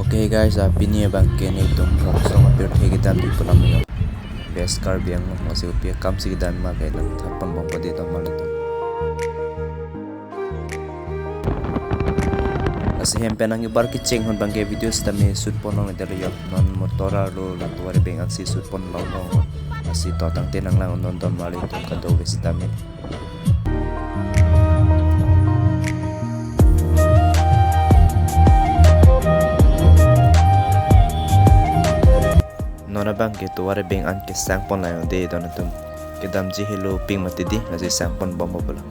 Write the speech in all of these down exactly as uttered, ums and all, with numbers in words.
Okay guys, ah, pini abang ke nelitum Voksong apirthe kedam di pulang yo. West Karbi Anglong, lasi kopi akam si kedam ma ke nangthan ponbompo dei don marlitum. Lasi hem pen nangkebar kecheng ahut abang ke video sitame shoot pon long-edetlo yo. Non motor arlo la tovar abeng ansi shoot pon long long. Lasi to tangte nanglang non don marlitum kadokave sitame. Non abang ke tovar abeng an kesang pon lang yo dei don atum. Kedamji helopik mati dei, lasi sang ponbompo pulo.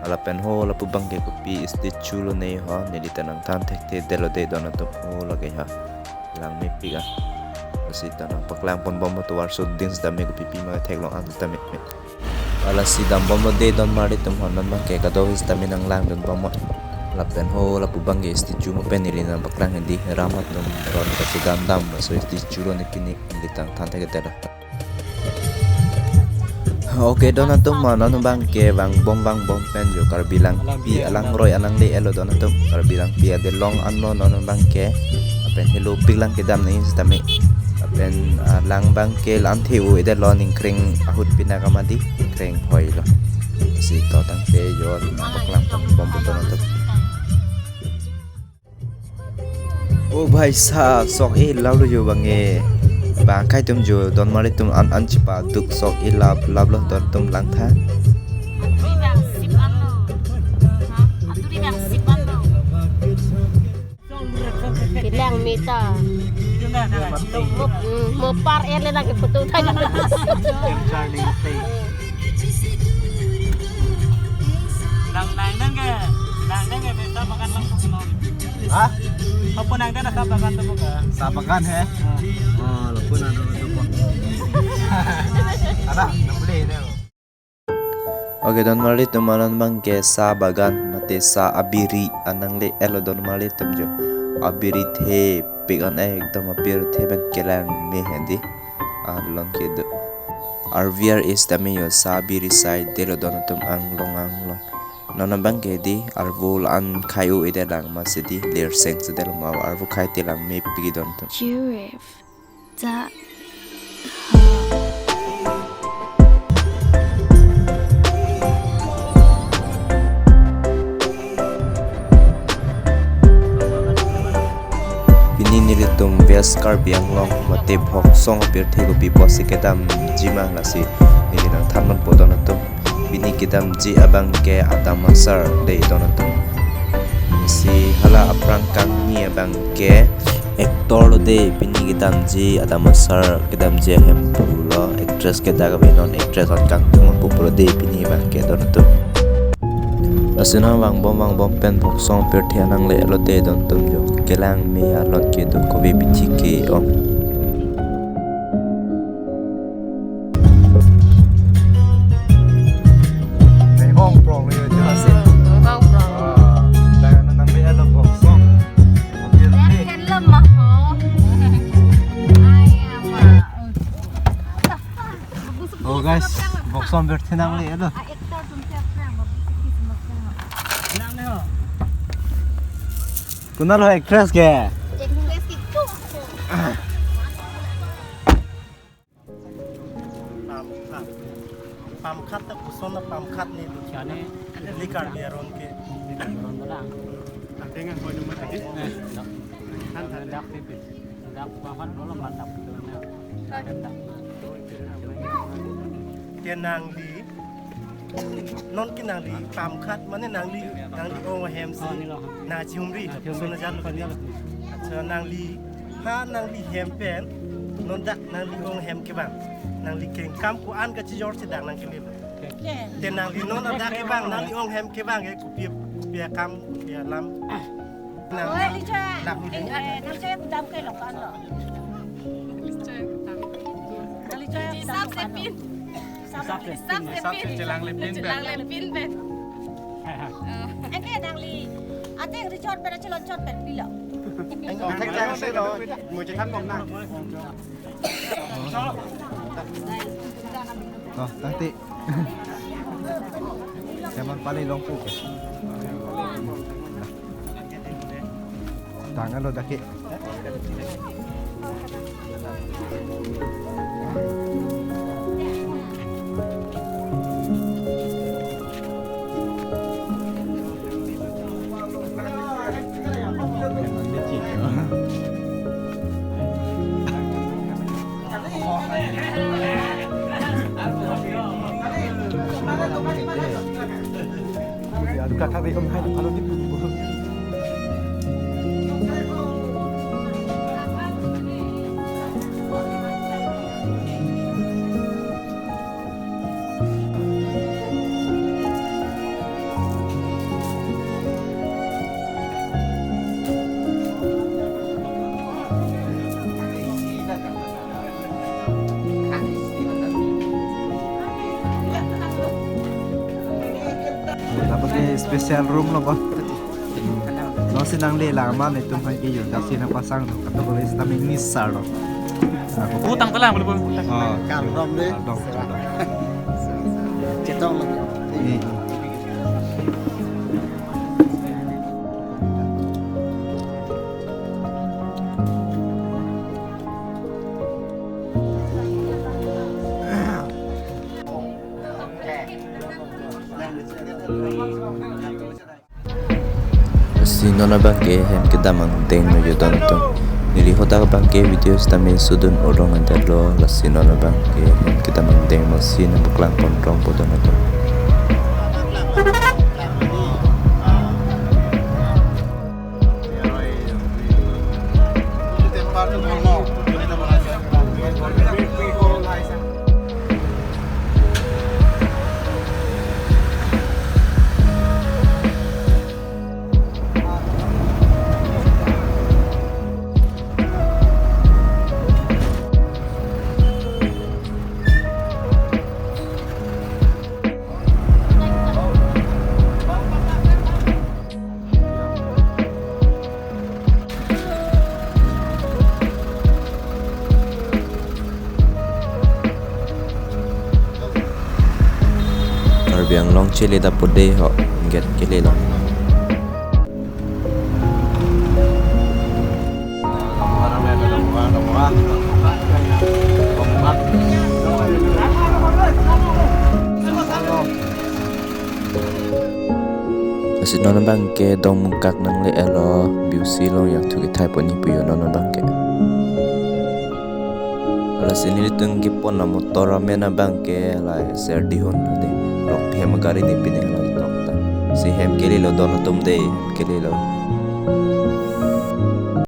Lapen ho lapu abang ke kopi statue lo ne ho, neli ta nangthan thekthe detlo dei don atum, ho lake ha. Langmepik a. Lasi ta nangpaklang ponbompo tovar shooting sitame kopi pima theklong an sitame. Lasi dambomlo dei don marlitum, ho non abang ke kadokave sitame nanglangdunbomlo. Lapen ho lapu abang ke statue mo pen neli nangpaklang hedi ram atum ron kachedam dam, laso statue lo ne pini neli ta nangthan thekthedetlo. Okay don atum, ma non abang ke vangbom vangbom pen jo Karbi Langpi alangroi anangle-etlo don atum. Karbi Langpi adelong anlo non abang ke. Lapen helopik lang kedam nangji sitame. Lapen, ah, lang abang ke la-an the-o-edet lo, ningkreng ahut pina kama dei, ningkreng hoi lo. Lasi to tangte yo nangpaklang ponbompo don atum. O bhai sahab, sok-e lap lo jo abang ke. Bang akai atum jo don marlitum an an chepaduk, sok-e lap lap lo don atum, langtha. Aturi bang sip anlo. Ha? Aturi bang sip anlo. Kelang meta. Mo, mm, mo par er le lagi foto tadi. Nang nang nang ke, nang nang ke bisa makan langsung. Ha? Apa nang dan asap makan tuh buka? Sapakan he? Oh, lo pun ada tuh. Ada, nang beli deh. Okay don marlitum, ma non abang ke sa bagan mate sa abiri anangle-etlo don marlitum jo. Abiri thepik an ekdom apirthe abang kelang me hedi. Along kedo. Arvi ar-e sitame yo sa abiri sai detlo don atum, anglong anglong. Non abang ke dei arvo la-an khai-o-edet lang, masi dei lerseng si detlo ma arvo khai te langmepik don atum. Chirif. Ta. Pini nelitum West Karbi Anglong mate Voksong apirthe kopi pusi kedamji ma, lasi neli nangthan ponpo don atum. Pini kedamji abang ke Adam Asar dei don atum. Lasi hala aphrang kangni abang ke actor lo dei, pini kedamji Adam Asar kedamji ahemphu lo, actress ke dak ave, non actress an kangtung pulo dei pini abang ke don atum. Lasi nang vangbom vangbom pen Voksong apirthe anangle-etlo dei don atum jo. Kelang me along kedo, kove bithi ke-ong. Hong prong le jo si. Hong prong. Ah, dak nang nangle-etlo Voksong. Dak hen lemah ho. Ai ama. Oh guys, Voksong apirthe nangle-etlo. Konat lo actress ke? Actress ke. Pamkhat. Pamkhat ta koson na pamkhat ne tu. Chane. Li Karbi aron ke. Li Karbi aron dolang. Atengan koi nomor tadi? Eh, dak. Han han dak pipi. Dak pamkhat dolang, dak tu na. Dak. Te nangli, non ke nangli pamkhat, mane nangli, nangli ong ahem si. Oh, neli ong ahem. Nangchihumri, nangchihumri. Sona jalo. Sona jalo. Accha, nangli, ha nangli hem pen, non dak nangli ong ahem kevang. Nangli kengkam ko-an kachijor si dak nangkele. Oke. Te nangli non dak kevang, nangli ong ahem kevang ke, kopi, kopi akam, kopi alam. Nang, oi, Licha. Nang, eh, eh, nang saya kudam ke lo kan lo. Nang Licha kudam. Sap se pin. Sap se pin. Sap se pin. Chelang le pin pen. Chelang le pin pen. Eh, ke nangli. Ate Richard pen, chelon chot pen pilo. Thek thek se lo. Mo chethan bom na. Oh, tangte. Jaman paling longpo ke. Bang alo dak ke. Lapu ke special room lo ba. Lasi nangle lang ma netum hai ke yo, dak si nangpasang lo. Kata boleh sita mengnisar lo. Utang telang boleh boleh. Oh, kardom de. Kardom, kardom. Cetong lagi. Iya. Si non abang ke hem kedam angdeng lo yo don atum. Neli hadak abang ke video sitame sudun orong antar lo, lasi non abang ke hem kedam angdeng lo si nangpaklang pon rong po don atum. Karbi Anglong chele dapo de ho, get kele long. Lasi non abang ke Dongmukak nangle-et lo, B U C along yang thu kethai pon ni puyo non abang ke. Lasi nelitum kepon amotor amen abang ke la Serdihun de. Rong phem gari ni pine la tok ta. Si hem kele lo don atum de, hem kele lo.